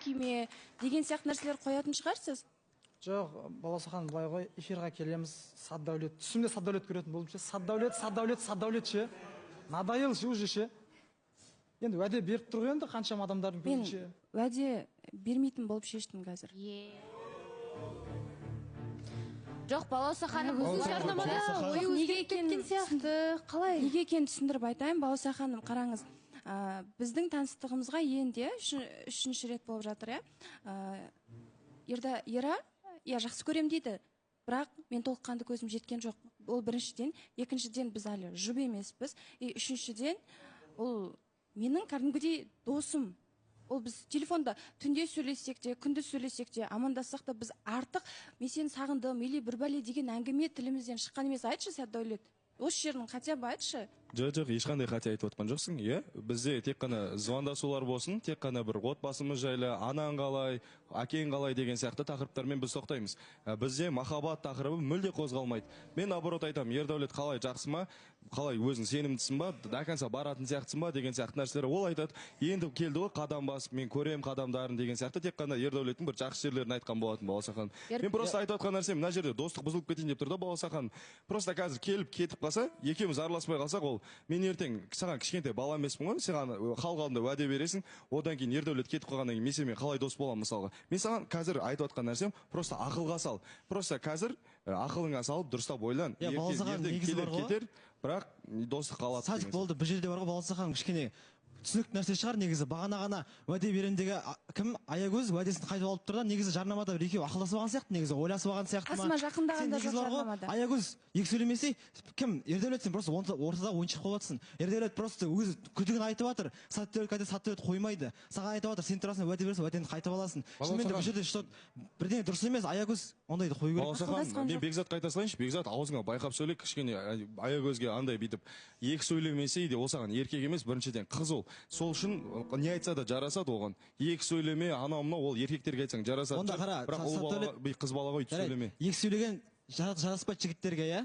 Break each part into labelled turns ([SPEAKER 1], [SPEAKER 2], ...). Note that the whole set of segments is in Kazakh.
[SPEAKER 1] Киме деген сияқты нәрселер қоятын шығарсыз.
[SPEAKER 2] Жоқ, Балауса ханым, былай ғой, эфирға келеміз, Саддәулет, түсімде Саддәулет көретін болдым ше. Саддәулет, Саддәулет, Саддәулет ше, надоел ше уже ше. Енді уәде беріп тұр ғой енді қаншама адамдардың
[SPEAKER 1] Мен
[SPEAKER 2] көзінше.
[SPEAKER 1] уәде бермейтін болып шештім қазір.
[SPEAKER 3] Жоқ, Балауса ханым,
[SPEAKER 4] Балауса
[SPEAKER 5] Жарнамада
[SPEAKER 4] ханым.
[SPEAKER 5] ойы
[SPEAKER 1] Неге
[SPEAKER 5] өзгеріп кеткен
[SPEAKER 1] екенін
[SPEAKER 5] сияқты. Қалай?
[SPEAKER 1] Неге екенін түсіндіріп айтайын, Балауса ханым, қараңыз. Біздің таныстығымызға енді, иә, үшінші рет болып жатыр, иә. Ерда, Ера, иә, жақсы көрем дейді. Бірақ мен толыққанды көзім жеткен жоқ. Ол біріншіден, екіншіден, біз әлі жұп емеспіз. И үшіншіден, ол менің кәдімгідей досым. Ол біз телефонда түнде сөйлессек те, күндіз сөйлессек те, амандассақ та, біз артық «мен сені сағындым» или бір бәле деген әңгіме тілімізден шыққан емес. Айтшы, Сәтдәулет, осы жерін хотя бы айтшы.
[SPEAKER 6] Жоқ, ешқандай қате айтып отқан жоқсың, иә. Бізде тек қана звондасулар болсын, тек қана бір отбасымыз жайлы, анаң қалай, әкең қалай деген сияқты тақырыптармен біз тоқтаймыз. Бізде махаббат тақырыбы мүлде қозғалмайды. Мен наоборот айтамын: «Ердәулет қалай, жақсы ма, қалай, өзің сенімдісің ба, до конца баратын сияқтысың ба?» деген сияқты нәрселер. Ол айтады: «Енді келді ғой қадам басып, мен көремін қадамдарын» деген сияқты. Тек қана Ердәулеттің бір жақсы жерлерін айтқан болатын, Балауса ханым. Мен просто айтып отқан нәрсем, мына жерде достық бұзылып кетейін деп тұр да, Балауса ханым. Просто қазір келіп кетіп қалса, екеуміз араласпай қалсақ, ол мен ертең саған кішкентай бала емеспін ғой, саған халық алдында уәде бересің, одан кейін Ердәулет кетіп қалғаннан кейін мен сенімен қалай дос боламын, мысалға? Мен саған қазір айтып отқан нәрсем, просто ақылға сал. Просто қазір ақылыңа салып, дұрыстап ойлан.
[SPEAKER 4] Иә,
[SPEAKER 6] Ертең,
[SPEAKER 4] Балауса ханым,
[SPEAKER 6] ертең
[SPEAKER 4] негізі
[SPEAKER 6] келер,
[SPEAKER 4] бар ғой.
[SPEAKER 6] кетер, бірақ достық қалады
[SPEAKER 4] Садик
[SPEAKER 6] деген.
[SPEAKER 4] Болды, бұл жерде бар ғой, Балауса ханым, кішкене түсінікті нәрсе шығар негізі. Бағана ғана уәде беремін деген кім, Аягөз уәдесін қайтып алып тұр да. Негізі жарнамада бір екеуі ақылдасып алған сияқты, негізі ойласып алған сияқты ма?
[SPEAKER 1] Қасыма жақындаған
[SPEAKER 4] Сен
[SPEAKER 1] да
[SPEAKER 4] негізі
[SPEAKER 1] жоқ
[SPEAKER 4] бар ғой,
[SPEAKER 1] жарнамада.
[SPEAKER 4] Аягөз, екі сөйлемесей, кім, Ердәулет, сен просто ортада ойыншық болып жатрсың. Ердәулет просто өзі күдігін айтып жатыр, Сәтдәулетке айтады, Сәтдәулет қоймайды. Саған айтып жатыр, сен тұрасың, уәде бересің, уәдеңді қайтып аласың. Шынымен де бұл жерде что бірдеңе дұрыс емес, Аягөз ондайды қою керек.
[SPEAKER 6] Балауса ханым,
[SPEAKER 1] Ақылдасқан
[SPEAKER 6] мен
[SPEAKER 1] жоқ.
[SPEAKER 6] Бекзатқа айта салайыншы. Бекзат, аузыңа байқап сөйле кішкене. Аягөзге андай бүйтіп екі сөйлемесе де, ол саған еркек емес, біріншіден, қыз ол. Сол үшін не айтса да жарасады оған. Екі сөйлеме, анау мынау, ол еркектерге айтсаң жарасады
[SPEAKER 4] Онда
[SPEAKER 6] шығар,
[SPEAKER 4] қара,
[SPEAKER 6] бірақ ұл балаға, қыз балаға өйтіп
[SPEAKER 4] Жарайды,
[SPEAKER 6] сөйлеме.
[SPEAKER 4] екі сөйлеген жараспайды жігіттерге, иә?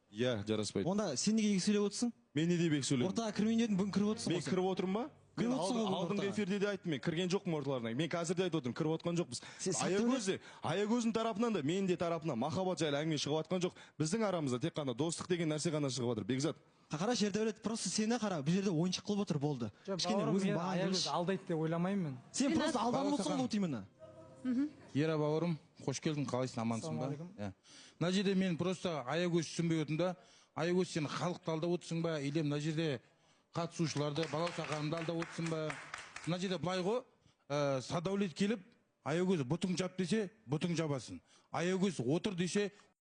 [SPEAKER 6] Иә, жараспайды.
[SPEAKER 4] Онда сен неге екі сөйлеп отырсың?
[SPEAKER 6] Мен не деп екі сөйледім?
[SPEAKER 4] Ортаға кірмейін дедің, бүгін кіріп отырсың
[SPEAKER 6] Мен
[SPEAKER 4] ғой сен.
[SPEAKER 6] кіріп отырмын ба?
[SPEAKER 4] Кіріп
[SPEAKER 6] Мен
[SPEAKER 4] отырсың ғой бүгін
[SPEAKER 6] алдыңғы
[SPEAKER 4] ортаға.
[SPEAKER 6] эфирде де айттым, мен кірген жоқпын орталарына. Мен қазір де айтып отырмын, кіріп отқан жоқпыз.
[SPEAKER 4] Сен
[SPEAKER 6] Аягөз де, Аягөздің тарапынан да, менің де тарапымнан махаббат жайлы әңгіме шығып жатқан жоқ. Біздің арамызда тек қана достық деген нәрсе ғана шығып жатыр, Бекзат.
[SPEAKER 4] Қарашы, Ердәулет, просто сені қара, бұл жерде ойыншық қылып отыр, болды.
[SPEAKER 2] Жоқ,
[SPEAKER 4] Кішкене
[SPEAKER 2] бауырым,
[SPEAKER 4] өзің
[SPEAKER 2] мен
[SPEAKER 4] бағаңды
[SPEAKER 2] Аягөз
[SPEAKER 4] білші.
[SPEAKER 2] алдайды деп ойламаймын мен.
[SPEAKER 4] Сен просто алданып
[SPEAKER 7] Балауса
[SPEAKER 4] отырсың ғой,
[SPEAKER 7] ханым.
[SPEAKER 4] вот именно.
[SPEAKER 7] Ера бауырым, қош келдің, қалайсың, амансың ба?
[SPEAKER 2] Ассалаумағалейкум.
[SPEAKER 7] Иә. Мына жерде мен просто Аягөз түсінбей отырмын да. Аягөз, сен халықты алдап отырсың ба или мына жерде қатысушыларды, Балауса ханымды алдап отырсың ба? Мына жерде былай ғой, Садәулет келіп, «Аягөз, бұтың жап» десе, бұтың жабасың. «Аягөз, отыр» десе.